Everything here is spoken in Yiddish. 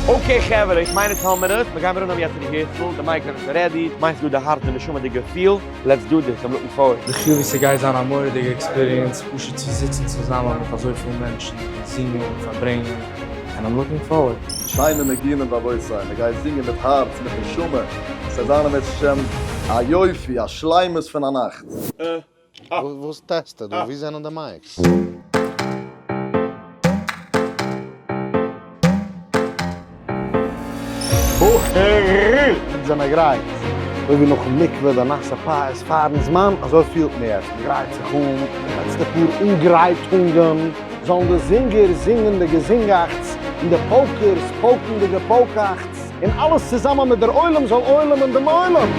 Okay חברה, איך מיין איצט האמער עס, מ'גיימער אנהויבן יעצט rehearsal, די mics זענען שוין ready, כ'מיין ס'דא די הארץ די נשמה די געפיל, let's do this, I'm looking forward. די חיוב איז ס'גייט זיין א מורא'דיגע experience פשוט צו זיצן צוזאמען מיט אזויפיל מענטשן און זינגען און פארברענגען and I'm looking forward. שיינע ניגונים רבותי, מען גייט זינגען מיט הארץ מיט נשמה, ס'וועט זיין אם ירצה השם א יופי א שלימות פון א נאכט. וואס טעסטע דא? ווי זענען די mics? בחורים! אונז זעמער גרייט! אזוי ווי נאכן מקווה די נאסע פאה איז פארן זמן, אזוי פילט מען יעצט, מען גרייט זיך אן, די לעצטע פאר אנגרייטונגען, זאלן די זינגערס זינגען די געזינגאכטס, און די פויקערס פויקן די געפויקאכטס, און אלעס צוזאמען מיט דער עולם זאל עולם'ן דעם עולם!